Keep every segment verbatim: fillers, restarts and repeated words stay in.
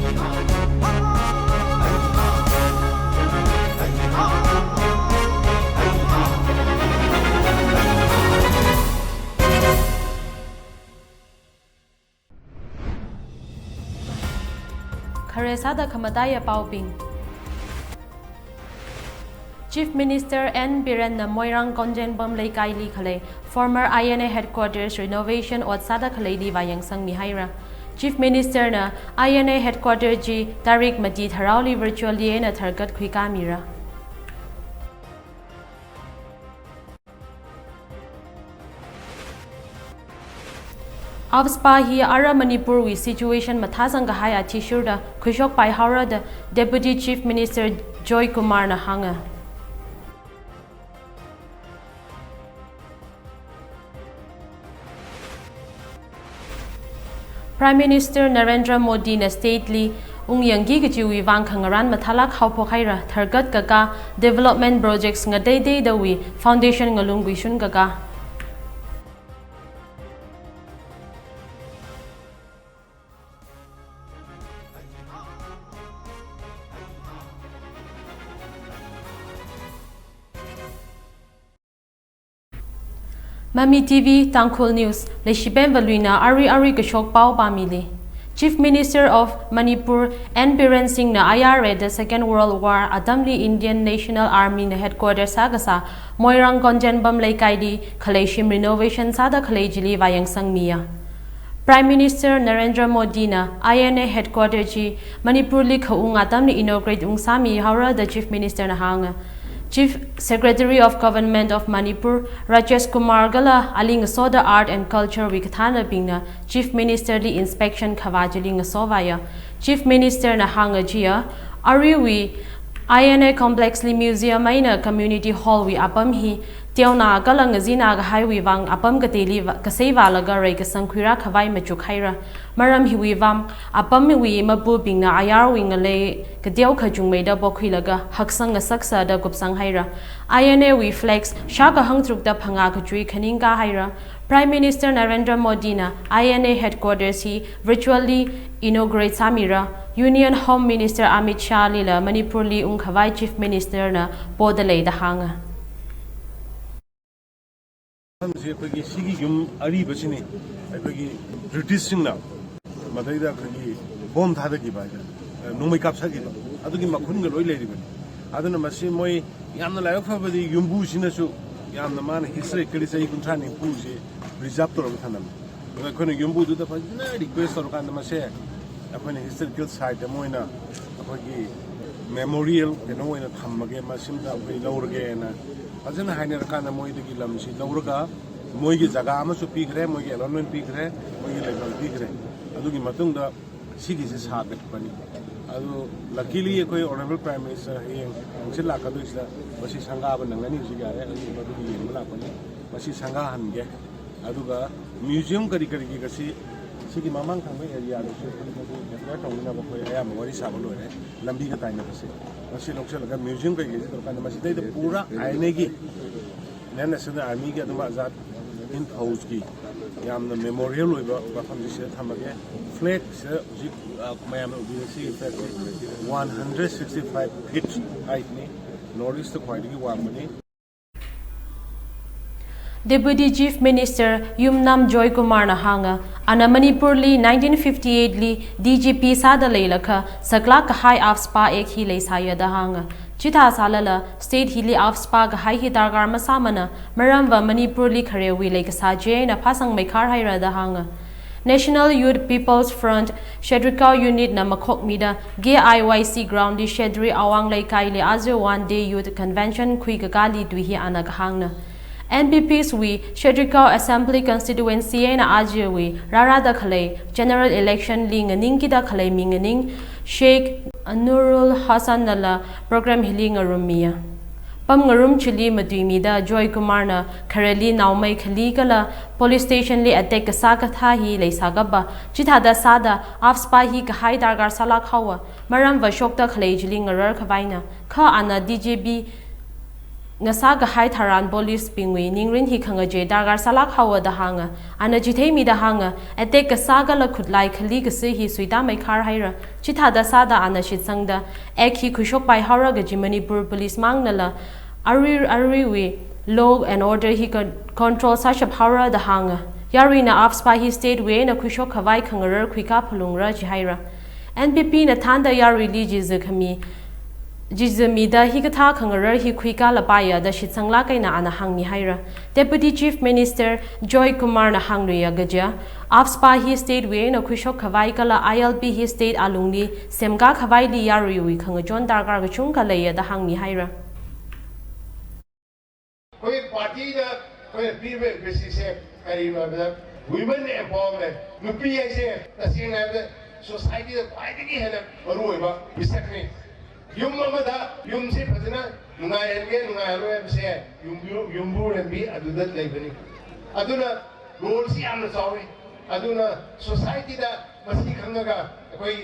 ꯈꯔꯦ ꯁꯥꯗ ꯈꯃꯇꯥꯏꯌ ꯄꯥꯎꯄꯤꯡ꯫ Chief Minister N ꯕꯤꯔꯦꯟꯅ ꯃꯣꯏꯔꯥꯡ ꯀꯣꯟꯖꯦꯟꯕꯝ ꯂꯩꯀꯥꯏ ꯂꯤ ꯈꯂꯩ former I N A headquarters renovation ꯑꯣꯠ ꯁꯥꯗ ꯈꯂꯩ ꯂꯤ ꯋꯥꯌꯦꯡ ꯁꯪꯃꯤ ꯍꯥꯏꯔ꯫ Chief Minister ꯅ I N A headquarters G ꯇꯥꯔꯤꯛ ꯃꯇꯤ ꯊꯔꯥꯎꯂꯤ virtually ꯑꯩꯅ ꯊꯔꯀꯠ ꯈꯨꯏꯀꯥꯃꯤꯔ꯫ ꯑꯞꯁꯄꯥ ꯍꯤ ꯑꯥꯔ ꯃꯅꯤꯄꯨꯔꯒꯤ situation ꯃꯊꯥ ꯁꯪꯒ ꯍꯥꯏ ꯑꯊꯤꯁꯨꯔꯗ ꯈꯨꯏꯁꯣꯛ ꯄꯥꯏꯍꯥꯎꯔꯗ Deputy Chief Minister ꯖꯣꯏ ꯀꯨꯃꯥꯔꯅ ꯍꯥꯡꯉ꯫ Prime Minister ꯅꯔꯦꯟꯗ꯭ꯔ ꯃꯣꯗꯤꯅ state ꯂꯤ ꯎꯡ ꯌꯪꯒꯤ ꯀꯆꯤꯋꯤ ꯋꯥꯡ ꯈꯪꯉꯔꯥꯟ ꯃꯊꯥꯂꯥꯛ ꯍꯥꯎꯐꯣꯛ ꯍꯥꯏꯔ ꯊꯔꯒꯠ ꯀꯀꯥ development projects ꯉꯗꯩꯗꯩꯗꯧꯋꯤ foundation ꯉꯂꯨꯡ ꯒꯨꯏꯁꯨꯟ ꯀꯀꯥ꯫ ꯃꯃꯤ ꯇꯤ ꯚꯤ ꯇꯥꯡꯈꯨꯜ news, ꯂꯩꯁꯤꯕꯦꯝ ꯕꯂꯨꯏꯅ ꯑꯔꯨꯏ ꯑꯔꯨꯏ ꯀꯩꯁꯣꯛ ꯄꯥꯎ ꯄꯥꯃꯤꯂꯤ꯫ Chief Minister of Manipur N Biren ꯁꯤꯡꯅ ꯑꯥꯏ ꯑꯥꯔ ꯑꯦꯗ Second World War ꯑꯇꯝꯂꯤ Indian National Army ꯅ headquarter ꯁꯥꯒꯁꯥ ꯃꯣꯏꯔꯥꯡ ꯀꯣꯟꯖꯦꯟꯕꯝ ꯂꯩꯀꯥꯏꯗꯤ ꯈꯂꯩꯁꯤꯝ renovation ꯁꯥꯗ ꯈꯂꯩ ꯖꯤꯂꯤ ꯋꯥꯌꯦꯡ ꯁꯪꯃꯤꯌ꯫ Prime Minister ꯅꯔꯦꯟꯗ꯭ꯔ ꯃꯣꯗꯤꯅ I N A headquarter ꯖꯤ ꯃꯅꯤꯄꯨꯔ ꯂꯤ ꯈꯎ ꯉꯥꯇꯝꯅ inaugurate ꯎꯡꯁꯥꯃꯤ ꯍꯧꯔꯗ Chief Minister ꯅ ꯍꯥꯡꯉ꯫ Chief Secretary of Government of Manipur Rajesh Kumar ꯒꯂ ꯑꯂꯤꯡ ꯑꯁꯣꯗ Art and Culture ꯋꯤ ꯀꯊꯥꯅꯕꯤꯡꯅ Chief Minister ꯂꯤ inspection ꯈꯕꯥꯖꯤꯂꯤꯡ ꯑꯁꯣꯕꯥꯌ꯫ Chief Minister ꯅ ꯍꯥꯡꯉ ꯖꯤꯌ ꯑꯔꯤꯋꯤ I N A complex ꯂꯤ museum ꯑꯩꯅ community hall ꯋꯤ ꯑꯄꯝ ꯍꯤ ꯇꯦꯎꯅꯥ ꯀꯂꯪ ꯑꯖꯤꯅꯥꯒ ꯍꯥꯏꯋꯤ ꯋꯥꯡ ꯑꯄꯝ ꯀꯇꯦꯂꯤ ꯀꯁꯩ ꯋꯥꯂꯒ ꯔꯩ ꯀꯁꯪ ꯈꯨꯏꯔꯥ ꯈꯕꯥꯏ ꯃꯆꯨꯛ ꯍꯥꯏꯔ꯫ ꯃꯔꯝ ꯍꯤꯋꯤ ꯋꯥꯡ ꯑꯄꯝ ꯍꯤꯋꯤ ꯃꯄꯨ ꯕꯤꯡꯅ ꯑꯌꯥꯔ ꯋꯤꯡ ꯂꯩ ꯀꯇꯦꯎ ꯈꯖꯨꯡ ꯃꯩꯗ ꯕꯣꯈꯨꯏꯂꯒ ꯍꯛꯁꯪ ꯑꯁꯛꯁꯗ ꯀꯨꯞꯁꯪ ꯍꯥꯏꯔ꯫ I N A we flags ꯁꯥꯒ ꯍꯪ ꯇ꯭ꯔꯨꯛꯇ ꯐꯪꯉꯥ ꯀꯆꯨꯏ ꯈꯅꯤꯡ ꯀꯥ ꯍꯥꯏꯔ꯫ Prime Minister Narendra Modi na I N A headquarters hi virtually inaugurate samira, Union Home Minister Amit Shah lila Manipur li ungkhavai Chief Minister na poda leida hanga. ꯃꯐꯝꯁꯤ ꯑꯩꯈꯣꯏꯒꯤ ꯁꯤꯒꯤ ꯌꯨꯝ ꯑꯔꯤꯕꯁꯤꯅꯤ ꯑꯩꯈꯣꯏꯒꯤ ꯕ꯭ꯔꯤꯇꯤꯁꯁꯤꯡꯅ ꯃꯗꯩꯗ ꯑꯩꯈꯣꯏꯒꯤ bomb ꯊꯥꯗꯈꯤꯕ ꯍꯥꯏꯇꯥꯔꯦ, ꯅꯣꯡꯃꯩ ꯀꯥꯞꯊꯈꯤꯕ, ꯑꯗꯨꯒꯤ ꯃꯈꯨꯟꯒ ꯂꯣꯏ ꯂꯩꯔꯤꯕꯅꯤ꯫ ꯑꯗꯨꯅ ꯃꯁꯤ ꯃꯣꯏ ꯌꯥꯝꯅ ꯂꯥꯏꯕꯛ ꯐꯕꯗꯤ ꯌꯨꯝꯕꯨꯁꯤꯅꯁꯨ ꯌꯥꯝꯅ ꯃꯥꯅ ꯍꯤꯁꯇꯣꯔꯤꯀꯦꯜꯂꯤ ꯆꯍꯤ ꯀꯨꯟꯊ꯭ꯔꯥ ꯅꯤꯐꯨꯁꯤ ꯄ꯭ꯔꯤꯖꯥꯕ ꯇꯧꯔꯒ ꯊꯝꯂꯝꯃꯤ꯫ ꯑꯗꯣ ꯑꯩꯈꯣꯏꯅ ꯌꯨꯝꯕꯨꯗꯨꯗ ꯐꯖꯅ ꯔꯤꯀ꯭ꯋꯦꯁ ꯇꯧꯔꯀꯥꯟꯗ ꯃꯁꯦ ꯑꯩꯈꯣꯏꯅ ꯍꯤꯁꯇꯣꯔꯤꯀꯦꯜ ꯁꯥꯏꯠ ꯑꯃ ꯑꯣꯏꯅ ꯑꯩꯈꯣꯏꯒꯤ ꯃꯦꯃꯣꯔꯤꯌꯦꯜ ꯀꯩꯅꯣ ꯑꯣꯏꯅ ꯊꯝꯃꯒꯦ, ꯃꯁꯤꯝꯇ ꯑꯩꯈꯣꯏ ꯂꯧꯔꯒꯦꯅ ꯐꯖꯅ ꯍꯥꯏꯅꯔꯀꯥꯟꯗ ꯃꯣꯏꯗꯒꯤ ꯂꯝꯁꯤ ꯂꯧꯔꯒ ꯃꯣꯏꯒꯤ ꯖꯒꯥ ꯑꯃꯁꯨ ꯄꯤꯈ꯭ꯔꯦ, ꯃꯣꯏꯒꯤ ꯑꯦꯂꯣꯟꯃꯦꯟ ꯄꯤꯈ꯭ꯔꯦ, ꯃꯣꯏꯒꯤ ꯂꯩꯐꯝ ꯄꯤꯈ꯭ꯔꯦ꯫ ꯑꯗꯨꯒꯤ ꯃꯇꯨꯡꯗ ꯁꯤꯒꯤꯁꯦ ꯁꯥꯒꯠꯄꯅꯤ꯫ ꯑꯗꯨ ꯂꯀꯤꯂꯤ ꯑꯩꯈꯣꯏ ꯑꯣꯅꯔꯦꯕꯜ ꯄ꯭ꯔꯥꯏꯝ ꯃꯤꯅꯤꯁꯇꯔ ꯍꯌꯦꯡ ꯍꯪꯆꯤꯠ ꯂꯥꯛꯀꯗꯣꯏꯁꯤꯗ ꯃꯁꯤ ꯁꯪꯒꯥꯕ ꯅꯪꯒꯅꯤ ꯍꯧꯖꯤꯛ ꯌꯥꯔꯦ, ꯑꯗꯨꯒꯤ ꯃꯗꯨꯒꯤ ꯌꯦꯡꯕ ꯂꯥꯛꯄꯅꯤ꯫ ꯃꯁꯤ ꯁꯪꯒꯥꯍꯟꯒꯦ꯫ ꯑꯗꯨꯒ ꯃ꯭ꯌꯨꯖꯤꯌꯝ ꯀꯔꯤ ꯀꯔꯤꯒꯤ ꯉꯁꯤ ꯁꯤꯒꯤ ꯃꯃꯥꯡ ꯊꯪꯕ ꯑꯦꯔꯤꯌꯥꯗꯁꯨ ꯑꯩꯈꯣꯏ ꯃꯗꯨ ꯑꯦꯟꯖꯣꯏ ꯇꯧꯅꯅꯕ ꯑꯩꯈꯣꯏ ꯑꯌꯥꯝꯕ ꯋꯥꯔꯤ ꯁꯥꯕ ꯂꯣꯏꯔꯦ꯫ ꯂꯝꯕꯤꯒ ꯇꯥꯏꯅꯕꯁꯦ ꯃꯁꯤ ꯂꯧꯁꯤꯜꯂꯒ ꯃ꯭ꯌꯨꯖꯤꯌꯝ ꯀꯩꯀꯩꯁꯤ ꯇꯧꯔꯀꯥꯟꯗ ꯃꯁꯤꯗꯩꯗ ꯄꯨꯔꯥ ꯑꯥꯏ ꯑꯦꯟ ꯑꯦꯒꯤ, ꯏꯟꯗꯤꯌꯟ ꯅꯦꯁꯅꯦꯜ ꯑꯥꯔꯃꯤꯒꯤ ꯑꯗꯨꯒ ꯑꯖꯥꯗ ꯍꯤꯟ ꯐꯧꯖꯀꯤ ꯌꯥꯝꯅ ꯃꯦꯃꯣꯔꯤꯌꯦꯜ ꯑꯣꯏꯕ ꯃꯐꯝꯁꯤ ꯁꯤꯗ ꯊꯝꯃꯒꯦ꯫ ꯐ꯭ꯂꯦꯛꯁꯤꯗ ꯍꯧꯖꯤꯛ ꯃꯌꯥꯝꯅ ꯎꯕꯤꯔꯤꯁꯤ flexi one hundred sixty five feet ꯍꯥꯏꯠꯅꯤ, ꯅꯣꯔꯠ ꯏꯁꯇ ꯈ꯭ꯋꯥꯏꯗꯒꯤ ꯋꯥꯡꯕꯅꯤ꯫ Deputy Chief Minister Yumnam Joy Kumar na hanga, ana Manipur li nineteen fifty-eight li D G P sada leilakha saklak kahai AFSPA ek hi leisaya da hanga. Chitha salala state hili AFSPA kahai hi dargar masamana, maramva Manipur li kharewi leikasa je na phasang meikhar haira da hanga. National Youth People's Front Shedrikau Unit na makhok mida G I Y C ground li Shedri Awang Leikai li azu one day youth convention khui kakali tui hi ana kahangna. N P P's wi Shedrikau Assembly Constituency na azu wi rara da khalei general election li nganing kida khalei mi nganing Sheikh Anurul Hassan nala program hili ngarum miya. Pam ngarum chili matui mida Joy Kumar na khareli naumei khali kala police station li attack kasa katha hi leisa gaba, chithada sada AFSPA hi kahai dargar salak hawa, maramva shokta khalei chili ngarar khavaina, kha ana D G P ngasā kahai tharan police bingwui ningrin hi khangaje dargar sālāk haowa da hānga. Ana chitheimida hānga, attack kasā kala khutlai khali kasā hi suitāmei khar haira. Chithāda sāda ana shitsangda act hi khuishokpai haora kaji Manipur police mangnala arui aruiwui law and order hi con- control sāshap haora da hānga. Yaruina AFSPA hi state wui eina khuishok khavai khangarar khuikā phalungra jihaira. NPP na thānda yaruili jiza khami jiza mida hikathā khangarar hi khuikāla paiya da shitsanglāk eina ana hāngmihaira. Deputy Chief Minister Joy Kumar na hāngluiya kaja, AFSPA hi state wui eina khuishok khavai kala ILP hi state alungli semkā khavaili yaruiwui khangachon dargar kachungkha leiya da hāngmihaira. ꯑꯩꯈꯣꯏ ꯄꯥꯔꯇꯤꯗ ꯑꯩꯈꯣꯏꯅ ꯄꯤꯔꯤꯕ ꯑꯦꯝꯕꯤꯁꯤꯁꯦ ꯀꯔꯤꯅꯣ ꯍꯥꯏꯕꯗ, women empowerment. ꯅꯨꯄꯤ ꯍꯥꯏꯁꯦ ꯇꯁꯦꯡꯅ ꯍꯥꯏꯕꯗ ꯁꯣꯁꯥꯏꯇꯤꯗ ꯈ꯭ꯋꯥꯏꯗꯒꯤ ꯍꯦꯟꯅ ꯃꯔꯨꯑꯣꯏꯕ ꯃꯤꯁꯛꯅꯤ꯫ ꯌꯨꯝ ꯑꯃꯗ ꯌꯨꯝꯁꯤ ꯐꯖꯅ ꯅꯨꯡꯉꯥꯏꯍꯟꯒꯦ ꯅꯨꯡꯉꯥꯏꯍꯜꯂꯣꯏ ꯍꯥꯏꯕꯁꯦ ꯌꯨꯝꯕꯨ- ꯌꯨꯝꯕꯨꯔꯦꯝꯕꯤ ꯑꯗꯨꯗ ꯂꯩꯕꯅꯤ꯫ ꯑꯗꯨꯅ ꯔꯣꯜꯁꯤ ꯌꯥꯝꯅ ꯆꯥꯎꯏ꯫ ꯑꯗꯨꯅ ꯁꯣꯁꯥꯏꯇꯤꯗ ꯃꯁꯤ ꯈꯪꯉꯒ ꯑꯩꯈꯣꯏ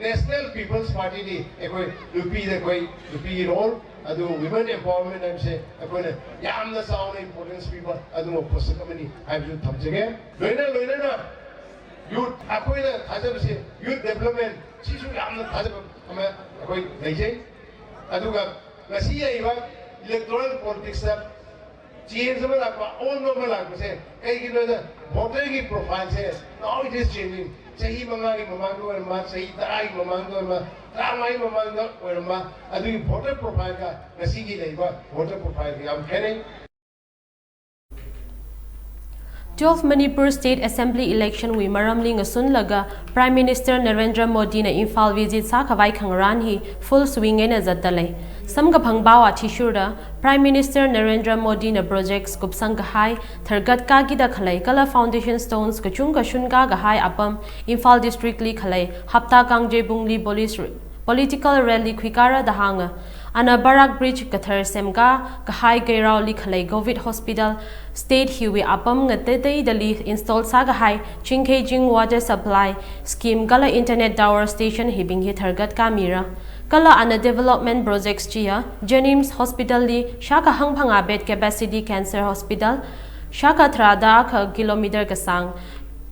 ꯅꯦꯁꯅꯦꯜ ꯄꯤꯄꯜꯁ ꯄꯥꯔꯇꯤꯗꯤ ꯑꯩꯈꯣꯏ ꯅꯨꯄꯤꯗ ꯑꯩꯈꯣꯏ ꯅꯨꯄꯤꯒꯤ ꯔꯣꯜ ꯑꯗꯨ women empowerment ꯍꯥꯏꯕꯁꯦ ꯑꯩꯈꯣꯏꯅ ꯌꯥꯝꯅ ꯆꯥꯎꯅ ꯏꯝꯄꯣꯔꯇꯦꯟꯁ ꯄꯤꯕ ꯑꯗꯨꯒꯨꯝꯕ ꯄꯣꯠꯁꯛ ꯑꯃꯅꯤ ꯍꯥꯏꯕꯁꯨ ꯊꯝꯖꯒꯦ꯫ ꯂꯣꯏꯅ ꯂꯣꯏꯅꯅ ꯌꯨꯠ ꯑꯩꯈꯣꯏꯅ ꯊꯥꯖꯕꯁꯦ ꯌꯨꯠ ꯗꯦꯕꯂꯞꯃꯦꯟ ꯁꯤꯁꯨ ꯌꯥꯝꯅ ꯊꯥꯖꯕ ꯑꯃ ꯑꯩꯈꯣꯏ ꯂꯩꯖꯩ꯫ ꯑꯗꯨꯒ ꯉꯁꯤ ꯂꯩꯔꯤꯕ ꯏꯂꯦꯛꯇꯣꯔꯦꯜ ꯄꯣꯂꯤꯇꯤꯛꯁꯇ ꯆꯦꯟꯖ ꯑꯃ ꯂꯥꯛꯄ ꯑꯑꯣꯟꯕ ꯑꯃ ꯂꯥꯛꯄꯁꯦ ꯀꯩꯒꯤꯅꯣꯗ ꯚꯣꯇꯔꯒꯤ ꯄ꯭ꯔꯣꯐꯥꯏꯜꯁꯦ now it is changing꯫ ꯆꯍꯤ ꯃꯉꯥꯒꯤ ꯃꯃꯥꯡꯗ ꯑꯣꯏꯔꯝꯕ ꯆꯍꯤ ꯇꯔꯥꯒꯤ ꯃꯃꯥꯡꯗ ꯑꯣꯏꯔꯝꯕ ꯇꯔꯥꯃꯉꯥꯒꯤ ꯃꯃꯥꯡꯗ ꯑꯣꯏꯔꯝꯕ ꯑꯗꯨꯒꯤ ꯚꯣꯇꯔ ꯄ꯭ꯔꯣꯐꯥꯏꯜꯒ ꯉꯁꯤꯒꯤ ꯂꯩꯔꯤꯕ ꯚꯣꯇꯔ ꯄ꯭ꯔꯣꯐꯥꯏꯜꯒ ꯌꯥꯝ ꯈꯦꯠꯅꯩ꯫ Twelve Manipur State Assembly election wui maramli ngasunlaga Prime Minister Narendra Modi na Imphal visit sākhavai khangarān hi full swing eina zatda lei. Samkaphang pao athishurda Prime Minister Narendra Modi na projects kupsang kahai thargat kākida khalei kala foundation stones kachungkha shunkā kahai apam Imphal district li khalei Hapta Kangjebung li police political rally khuikāra da hānga. Ana Barak Bridge kathar semkā kahai Geiraoli khalei Covid Hospital state hiwui apam ngateiteidali install sākahai Chingkhei Jing water supply scheme kala internet tower station hibing hi thargat kāmira. Kala ana development projects chiya, Jennings Hospital li shaka hangphanga bed capacity cancer hospital, shaka tharada akha kilometer kasang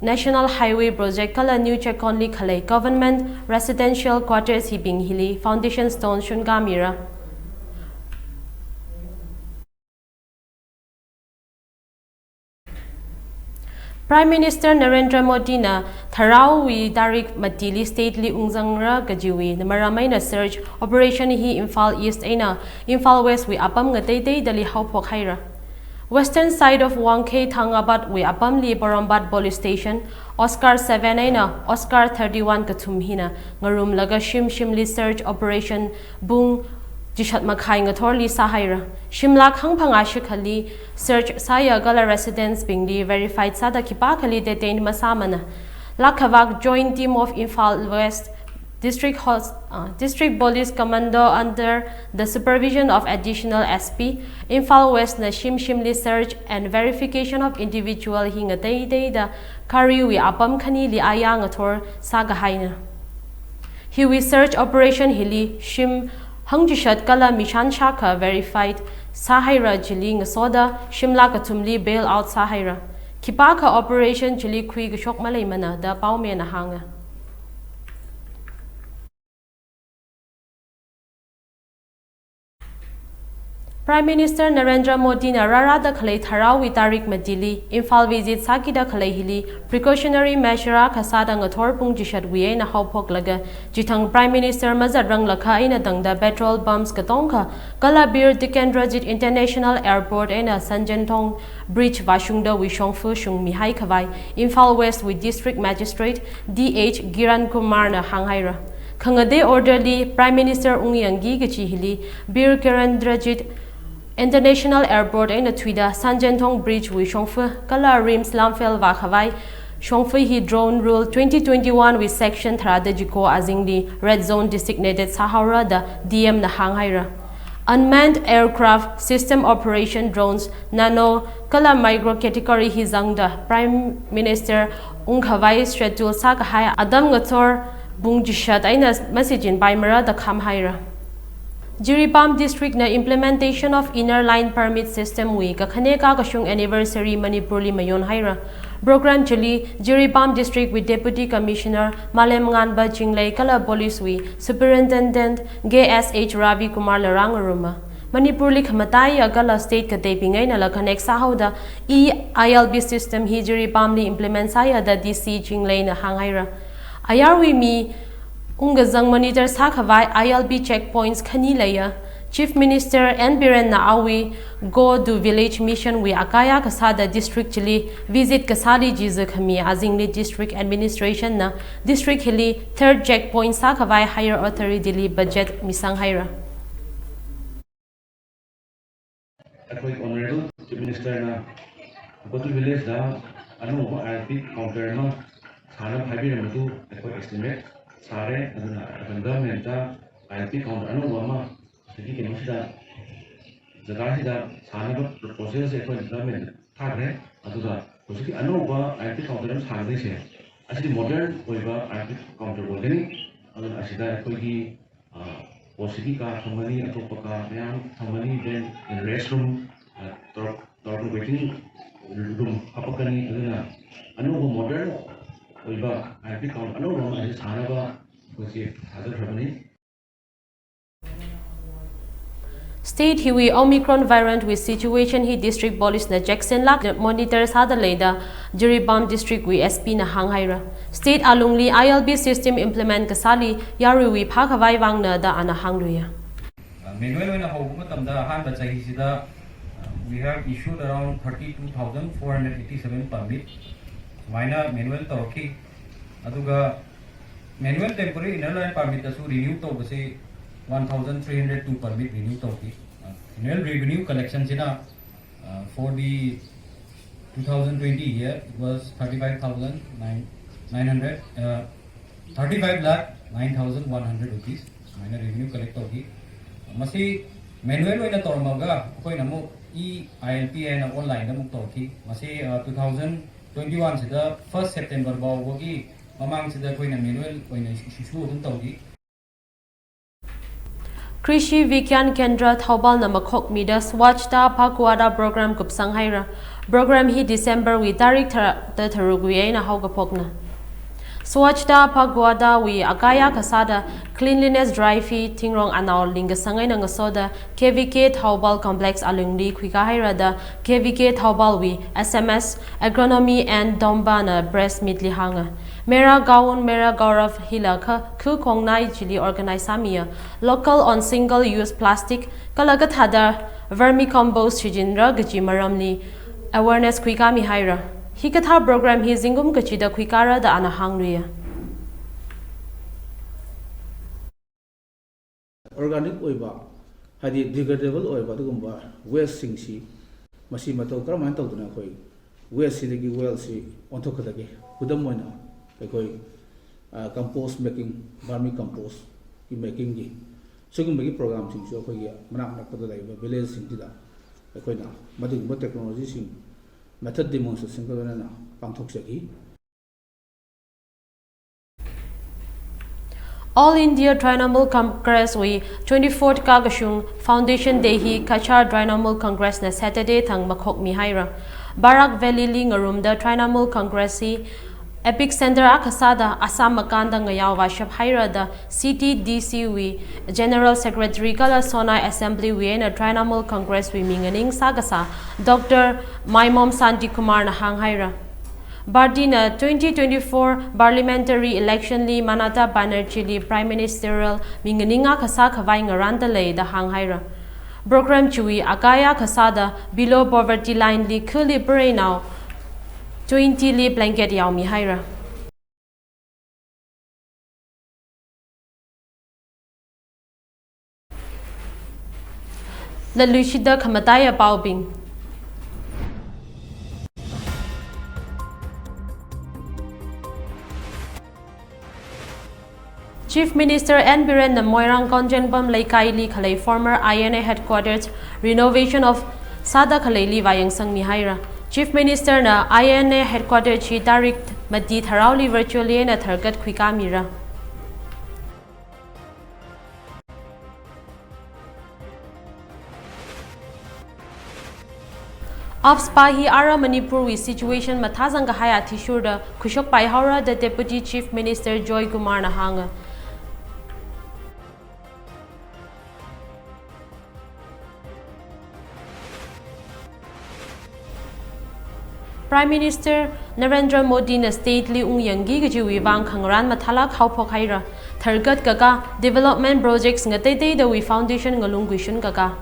National Highway project kala New Checkon li khalei government residential quarters hibing hili foundation stone shungamira. Prime Minister Narendra Modi na tharau wi tarik matili state li ungzangra kajiwi na maramaina search operation hi Imphal East eina Imphal West wi apam ngateitei dali hauphok haira. Western side of Wangkhei Thangabad wi apam li Porombat Police Station, Oscar seven eina Oscar thirty-one kathum hina ngarumlaga shim shimli search operation bung jishat makhai ngathorli sahaira. Shimla khangphanga shikhali search saya gala residents bingli verified sada khipakali detained masamana. Lakhavak Joint Team of Imphal West District Hos-, uh, District Police Commando under the supervision of Additional S P, Imphal West na shim shimli search and verification of individual hi ngateitei da kariwi apam khanili aya ngathor sagahaina. Hiwi search operation hili shim hangjishat kala mishan shakha verified sahaira chili ngasoda shimla kathumli bail out sahaira. Khipakha operation chili khui kashok maleimana da paumena hanga. Prime Minister Narendra Modi na rarada khalei tharau wi tarik matili Imphal visit sakida khalei hili precautionary measure kasada ngathor pung jishat wi eina hauphoklaga jithang Prime Minister mazatrang lakha eina tangda petrol pumps katongkha kala Bir Tikendrajit International Airport eina Sanjenthong Bridge vashungda wi shongfu shung mihai khavai Imphal West wi District Magistrate D H Kiran Kumar na hanghaira. Khangade order li Prime Minister ungyangi kachi hili Bir Tikendrajit International Airport eina thuida Sanjenthong Bridge wi shongfu kala RIMS Lamphel va khavai shongfu hi Drone Rule twenty twenty-one wi section tharada jiko azingli red zone designated sahaura da D M na hanghaira. Unmanned aircraft, system operation drones, nano kala micro category hi zangda Prime Minister ungkhavai schedule sakahai adam ngathor ꯕꯨꯡ ꯖꯤꯁꯠ ꯑꯩꯅ ꯃꯁꯤ ꯖꯤꯟ ꯕꯥꯏ ꯃꯔꯥꯗ ꯈꯥꯝ ꯍꯥꯏꯔ꯫ Jiribam district ꯅ implementation of inner line permit system ꯋꯤ ꯀꯈꯅꯦ ꯀꯥ ꯀꯁꯨꯡ anniversary ꯃꯅꯤꯄꯨꯔꯂꯤ ꯃꯌꯣꯟ ꯍꯥꯏꯔ꯫ Program ꯆꯤꯂꯤ ꯖꯤꯔꯤꯕꯥꯝ district ꯋꯤ Deputy Commissioner ꯃꯥꯂꯦꯝ ꯉꯥꯟꯕ ꯆꯤꯡꯂꯩ ꯀꯂ police ꯋꯤ Superintendent ꯒꯦ ꯑꯦꯁ ꯑꯩꯆ ꯔꯥꯕꯤ ꯀꯨꯃꯥꯔ ꯂꯔꯥꯡ ꯑꯔꯨꯃ꯫ ꯃꯅꯤꯄꯨꯔꯂꯤ ꯈꯃꯇꯥꯏ ꯑꯒꯂ state ꯀꯇꯦ ꯄꯤꯉꯩꯅ ꯂꯈꯅꯦꯛ ꯁꯥꯍꯧꯗ ꯏ ꯑꯥꯏ ꯑꯦꯜ ꯕꯤ system ꯍꯤ ꯖꯤꯔꯤꯕꯥꯝꯂꯤ implement ꯁꯥꯏ ꯑꯗ ꯗꯤ ꯁꯤ ꯆꯤꯡꯂꯩꯅ ꯍꯥꯡ ꯍꯥꯏꯔ꯫ ꯑꯌꯥꯔꯋꯤ ꯃꯤ ꯎꯪꯒꯖꯪ monitor ꯁꯥꯈꯕꯥꯏ I L P check points ꯈꯅꯤ ꯂꯩꯌ꯫ Chief Minister ꯑꯦꯟ ꯕꯤꯔꯦꯟꯅ ꯑꯥꯎꯋꯤ Go to Village Mission ꯋꯤ ꯑꯀꯥꯌꯥ ꯀꯁꯥꯗ district ꯆꯤꯂꯤ visit ꯀꯁꯥꯂꯤ ꯖꯤꯖ ꯈꯃꯤ ꯑꯖꯤꯡꯂꯤ district administration ꯅ district ꯍꯤꯂꯤ third check point ꯁꯥꯈꯕꯥꯏ higher authority ꯂꯤ budget ꯃꯤꯁꯪ ꯍꯥꯏꯔ꯫ ꯑꯩꯈꯣꯏ Honourable Chief Minister ꯅ ꯒꯣꯇꯨ village ꯗ ꯑꯅꯧꯕ ꯑꯥꯏ ꯑꯦꯜ ꯄꯤ counter ꯑꯃ ꯁꯥꯅꯕ ꯍꯥꯏꯕꯤꯔꯝꯕꯗꯨ ꯑꯩꯈꯣꯏ estimate ꯁꯥꯔꯦ꯫ ꯑꯗꯨꯅ ꯑꯗꯨꯝ government ꯇ ꯑꯥꯏ ꯑꯦꯜ ꯄꯤ counter ꯑꯅꯧꯕ ꯑꯃ ꯍꯧꯖꯤꯛꯀꯤ ꯀꯩꯅꯣꯁꯤꯗ, ꯖꯒꯥꯁꯤꯗ ꯁꯥꯅꯕ proposal ꯁꯦ ꯑꯩꯈꯣꯏꯅ government ꯇ ꯊꯥꯈ꯭ꯔꯦ꯫ ꯑꯗꯨꯒ ꯍꯧꯖꯤꯛꯀꯤ ꯑꯅꯧꯕ ꯑꯥꯏ ꯑꯦꯜ ꯄꯤ counter ꯑꯃ ꯁꯥꯒꯗꯣꯏꯁꯦ, ꯑꯁꯤꯗꯤ modern ꯑꯣꯏꯕ ꯑꯥꯏ ꯑꯦꯜ ꯄꯤ counter ꯑꯣꯏꯒꯅꯤ꯫ ꯑꯗꯨꯅ ꯑꯁꯤꯗ ꯑꯩꯈꯣꯏꯒꯤ ꯄꯣꯁꯤꯒꯤ ꯀꯥ ꯊꯝꯒꯅꯤ, ꯑꯇꯣꯞꯄ ꯀꯥ ꯃꯌꯥꯝ ꯊꯝꯒꯅꯤ, then rest room, ꯇꯧꯔꯛ-, ꯇꯧꯔꯛꯄ waiting room ꯍꯥꯄꯛꯀꯅꯤ꯫ ꯑꯗꯨꯅ ꯑꯅꯧꯕ modern ꯑꯣꯏꯕ ꯍꯥꯏꯕꯗꯤ ꯀꯥꯎꯟ ꯑꯅꯧꯕ ꯑꯃ ꯑꯁꯤ ꯁꯥꯅꯕ ꯑꯩꯈꯣꯏꯁꯦ ꯊꯥꯗꯈ꯭ꯔꯕꯅꯤ꯫ State ꯍꯤꯋꯤ Omicron variant we situation he district police ꯅ ꯆꯦꯛꯁꯤꯟ ꯂꯥꯛ monitor ꯁꯥꯗ ꯂꯩꯗ Jiribam district we S P ꯅ ꯍꯥꯡ ꯍꯥꯏꯔ꯫ State ꯑꯂꯨꯡꯂꯤ I L B system implement ꯀꯁꯥꯂꯤ ꯌꯥꯔꯨꯏ ꯐꯥꯈꯕꯥꯏ ꯋꯥꯡꯅꯗ ꯑꯅ ꯍꯥꯡꯂꯨꯏ꯫ Manual ꯑꯣꯏꯅ ꯍꯧꯕ ꯃꯇꯝꯗ ꯑꯍꯥꯟꯕ ꯆꯍꯤꯁꯤꯗ, uh, we have issued around thirty two thousand four hundred eighty seven permit ꯁꯨꯃꯥꯏꯅ manual ꯇꯧꯔꯛꯈꯤ꯫ ꯑꯗꯨꯒ manual temporary inner line permit ꯇꯁꯨ renew ꯇꯧꯕꯁꯦ one thousand three hundred two permit renew ꯇꯧꯈꯤ꯫ Uh, annual revenue collection ꯁꯤꯅ, uh, for the two thousand twenty year, it was thirty five thousand nine hundred, uh, thirty five lakh nine thousand one hundred rupees ꯁꯨꯃꯥꯏꯅ revenue collect ꯇꯧꯈꯤ꯫ ꯃꯁꯤ manual ꯑꯣꯏꯅ ꯇꯧꯔꯝꯃꯒ ꯑꯩꯈꯣꯏꯅ ꯑꯃꯨꯛ E I L P ꯍꯥꯏꯅ online ꯗ ꯑꯃꯨꯛ ꯇꯧꯔꯛꯈꯤ꯫ ꯃꯁꯤ, ꯑ, two thousand twenty one ꯁꯤꯗ first September ꯐꯥꯎꯕꯒꯤ ꯃꯃꯥꯡꯁꯤꯗ ꯑꯩꯈꯣꯏꯅ ꯃꯦꯅꯨꯋꯦꯜ ꯑꯣꯏꯅ ꯏꯁꯨ ꯑꯗꯨꯝ ꯇꯧꯈꯤ꯫ ꯀ꯭ꯔꯤꯁꯤ ꯕꯤꯒ꯭ꯌꯥꯟ ꯀꯦꯟꯗ꯭ꯔ ꯊꯧꯕꯥꯜꯅ ꯃꯈꯣꯛ ꯃꯤꯗ ꯁ꯭ꯋꯥꯆꯇꯥ ꯚꯥꯒꯋꯥꯗꯥ ꯄ꯭ꯔꯣꯒ꯭ꯔꯥꯝ ꯀꯨꯞꯁꯪ ꯍꯥꯏꯔ꯫ ꯄ꯭ꯔꯣꯒ꯭ꯔꯥꯝ ꯍꯤ ꯗꯤꯁꯦꯝꯕꯔ ꯋꯤ ꯇꯥꯔꯤꯛ ꯊꯔ ꯇ ꯊꯔꯨꯛ ꯋꯤ ꯑꯩꯅ ꯍꯧꯒ ꯐꯣꯛꯅ꯫ ꯁ꯭ꯋꯥꯆꯇꯥ ꯚꯥꯒꯋꯥꯗꯥ ꯋꯤ ꯑꯀꯥꯌꯥ ꯈꯁꯥꯗ ꯀ꯭ꯂꯤꯟꯂꯤꯅꯦꯁ ꯗ꯭ꯔꯥꯏꯚ ꯍꯤ ꯊꯤꯡꯔꯣꯡ ꯑꯅꯥꯎ ꯂꯤꯡꯒ ꯁꯪ ꯑꯩꯅ ꯉꯁꯣꯗ K V K Thoubal complex ꯑꯂꯨꯡꯂꯤ ꯈꯨꯏꯀꯥ ꯍꯩꯔꯗ ꯀꯦ ꯚꯤ ꯀꯦ ꯊꯧꯕꯥꯜ ꯋꯤ S M S agronomy N ꯗꯣꯝꯕꯥꯅ ꯄ꯭ꯔꯦꯁ ꯃꯤꯠꯂꯤ ꯍꯥꯡꯉ꯫ ꯃꯦꯔꯥ ꯒꯥꯎꯟ ꯃꯦꯔꯥ ꯒꯧꯔꯚ ꯍꯤꯂ ꯈ ꯈꯨ ꯈꯣꯡꯅꯥꯏ ꯖꯤꯂꯤ ꯑꯣꯔꯒꯅꯥꯏꯖ ꯁꯥꯃꯤꯌ local on single use plastic ꯀꯂꯒ ꯊꯥꯗ ꯚꯔꯃꯤ ꯀꯝꯄꯣꯁ ꯁꯤꯖꯤꯟꯔ ꯒꯖꯤ ꯃꯔꯝꯂꯤ ꯑꯦꯋꯥꯔꯅꯦꯁ ꯈꯨꯏꯀꯥꯃꯤ ꯍꯥꯏꯔ꯫ ꯍꯤ ꯀꯊꯥ ꯄ꯭ꯔꯣꯒ꯭ꯔꯥꯝ ꯍꯤ ꯖꯤꯡꯒꯨꯝ ꯀꯆꯤꯗ ꯈꯨꯏꯀꯥꯔꯗ ꯑꯅ ꯍꯥꯡꯂꯨꯌꯦ꯫ ꯑꯣꯔꯒꯥꯅꯤꯛ ꯑꯣꯏꯕ, ꯍꯥꯏꯗꯤ ꯗꯤꯒ꯭ꯔꯦꯗꯦꯕꯜ ꯑꯣꯏꯕ ꯑꯗꯨꯒꯨꯝꯕ ꯋꯦꯁꯁꯤꯡꯁꯤ ꯃꯁꯤ ꯃꯇꯧ ꯀꯔꯝꯍꯥꯏꯅ ꯇꯧꯗꯅ ꯑꯩꯈꯣꯏ ꯋꯦꯁꯁꯤꯗꯒꯤ ꯋꯦꯜꯁꯤ ꯑꯣꯟꯊꯣꯛꯀꯗꯒꯦ? ꯈꯨꯗꯝ ꯑꯣꯏꯅ ꯑꯩꯈꯣꯏ ꯀꯝꯄꯣꯁ ꯃꯦꯀꯤꯡ, ꯚꯔꯃꯤ ꯀꯝꯄꯣꯁꯀꯤ ꯃꯦꯀꯤꯡꯒꯤ ꯁꯤꯒꯨꯝꯕꯒꯤ ꯄ꯭ꯔꯣꯒ꯭ꯔꯥꯝꯁꯤꯡꯁꯨ ꯑꯩꯈꯣꯏꯒꯤ ꯃꯅꯥꯛ ꯅꯛꯄꯗ ꯂꯩꯔꯤꯕ ꯚꯤꯂꯦꯖꯁꯤꯡꯁꯤꯗ ꯑꯩꯈꯣꯏꯅ ꯃꯗꯨꯒꯨꯝꯕ ꯇꯦꯛꯅꯣꯂꯣꯖꯤꯁꯤꯡ ꯃꯦꯊꯠ ꯗꯤꯃꯣꯟꯁꯇ꯭ꯔꯦꯁꯟꯒ ꯂꯣꯏꯅꯅ ꯄꯥꯡꯊꯣꯛꯆꯈꯤ꯫ All India Trinamool Congress ꯋꯤ twenty fourth ꯀꯥꯒꯁꯨꯡ Foundation Day ꯍꯤ ꯀꯆꯥꯔ Trinamool Congress ꯅ Saturday ꯊꯪ ꯃꯈꯣꯛ ꯃꯤ ꯍꯥꯏꯔ꯫ ꯕꯥꯔꯥꯛ ꯚꯦꯂꯤ ꯂꯤ ꯉꯔꯨꯝꯗ Trinamool Congress ꯍꯤ ꯑꯦꯄꯤꯛ ꯁꯦꯟꯇꯔ ꯑꯈꯁꯥꯗ ꯑꯁꯥꯝ ꯃꯀꯥꯟꯗ ꯉꯌꯥꯎ ꯋꯥꯁꯞ ꯍꯥꯏꯔꯗ ꯁꯤ ꯇꯤ ꯗꯤ ꯁꯤ ꯋꯤ ꯖꯦꯅꯔꯦꯜ ꯁꯦꯀ꯭ꯔꯦꯇꯔꯤ ꯀꯂ ꯁꯣꯅꯥꯏ ꯑꯦꯁꯦꯝꯕ꯭ꯂꯤ ꯋꯤ ꯑꯩꯅ Trinamool Congress ꯋꯤ ꯃꯤꯡ ꯑꯅꯤꯡ ꯁꯥꯒꯁꯥ ꯗꯣꯛꯇꯔ ꯃꯥꯏꯃꯣꯝ ꯁꯥꯟꯇꯤ ꯀꯨꯃꯥꯔꯅ ꯍꯥꯡ ꯍꯥꯏꯔ꯫ ꯕꯥꯔꯇꯤꯅ twenty twenty four parliamentary election ꯂꯤ ꯃꯥꯅꯥꯇꯥ ꯕꯥꯅꯔꯖꯤꯂꯤ Prime Ministerial ꯃꯤꯡꯒꯅꯤꯡ ꯉꯥ ꯈꯁꯥ ꯈꯚꯥꯏ ꯉꯔꯥꯟꯗ ꯂꯩꯗ ꯍꯥꯡ ꯍꯥꯏꯔ꯫ ꯄ꯭ꯔꯣꯒ꯭ꯔꯥꯝ ꯆꯨꯏ ꯑꯀꯥꯌꯥ ꯈꯁꯥꯗ below poverty line ꯂꯤ ꯈꯨꯂꯤ ꯄ꯭ꯔꯦꯅꯥꯎ twenty ꯂꯤ blanket ꯌꯥꯎꯃꯤ ꯍꯥꯏꯔ꯫ ꯂꯂꯨꯏꯁꯤꯗ ꯈꯃꯇꯥꯏ ꯑꯄꯥꯎꯕꯤꯡ꯫ Chief Minister N Birenna Moirang Konjengbam Leikaili Khalei former I N A headquarters renovation of Sada Khaleili Vayang Sangmi Haira. Chief Minister na I N A headquarters chi tarik ꯃꯇꯤ ꯊꯔꯥꯎꯂꯤ virtually ꯅ ꯊꯔꯒꯠ ꯈꯨꯏꯀꯥꯃꯤꯔ꯫ ꯑꯞꯁꯄꯥ ꯍꯤ ꯑꯥꯔ ꯃꯅꯤꯄꯨꯔꯒꯤ situation ꯃꯊꯥꯖꯪꯒ ꯍꯥꯏ ꯑꯊꯤꯁꯨꯔꯗ ꯈꯨꯁꯣꯛ ꯄꯥꯏꯍꯧꯔ the Deputy Chief Minister Joy ꯀꯨꯃꯥꯔꯅ ꯍꯥꯡꯉ꯫ Prime Minister ꯅꯔꯦꯟꯗ꯭ꯔ ꯃꯣꯗꯤꯅ state ꯂꯤ ꯎꯡ ꯌꯪꯒꯤ ꯒꯖꯤꯋꯤ ꯋꯥꯡ ꯈꯪꯔꯥꯟ ꯃꯊꯥꯂꯥꯛ ꯍꯥꯎꯐꯣꯛ ꯍꯥꯏꯔ ꯊꯔꯒꯠ ꯀꯀꯥ development projects ꯉꯇꯩꯇꯩꯗ ꯋꯤ foundation ꯉꯂꯨꯡ ꯒꯨꯏꯁꯨꯟ ꯀꯀꯥ꯫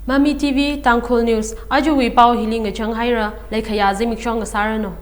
ꯃꯃꯤ ꯇꯤ ꯚꯤ ꯇꯥꯡꯈꯨꯜ news ꯑꯖꯨꯋꯤ ꯄꯥꯎ ꯍꯤꯂꯤꯡ ꯑꯆꯪ ꯍꯥꯏꯔ ꯂꯩꯈꯌꯥꯖꯤ ꯃꯤꯛꯁꯣꯡ ꯑꯁꯥꯔꯅꯣ꯫